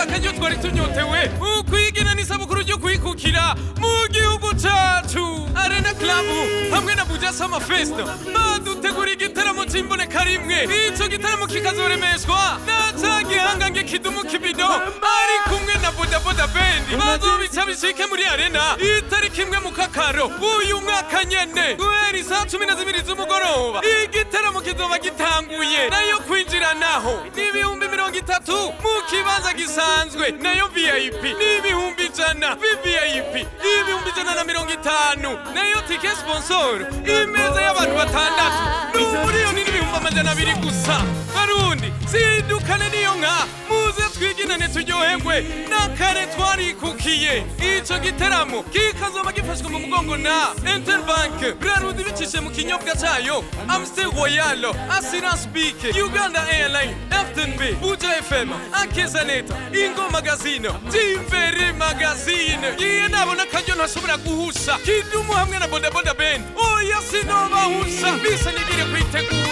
Akaryo twari tunyotewe ukwigina n'isabukuru ryo kwikukira mu gihugu cacu. Arena Club hamwe na Buja Summer Fest badutegura igitaramo c'imboneka rimwe. Ico gitaramo kikazoremeshwa na ca gihangange Kidumu Kibido ari kumwe na Boda Boda Band. Bazobica bishike muri Arena itariki 1 mu kakaro uyu mwaka nyene, guhera isaha 12 z'umugoroba. Igitaramo kizoba gitanguye. Nayo kwinjira naho ni 30,000 mu kibanza gisanzwe, nayo VIP ni 100,000, VVIP 150,000, nayo tike sponsor imeza y'abantu batandatu ni 1,200,000 gusa. Barundi, zidukane niyo nka, muze twiginane, turyoherwe nakare twarikukiye. Ico giteramo kikazoba gifashwe mu mugongo na Interbank, Brarudi bicishe mu kinyobwa cayo Amstel Royal, Assurance Bik, Uganda Airline, FNB, Buja FM, Akezaneta, Ingo Magazine, Jimbere Magazine. Iye nabona akaryo ntashobora guhusha. Kidumu hamwe na Boda Boda Band, oya, sinobahusha bisa nigire kwitegura.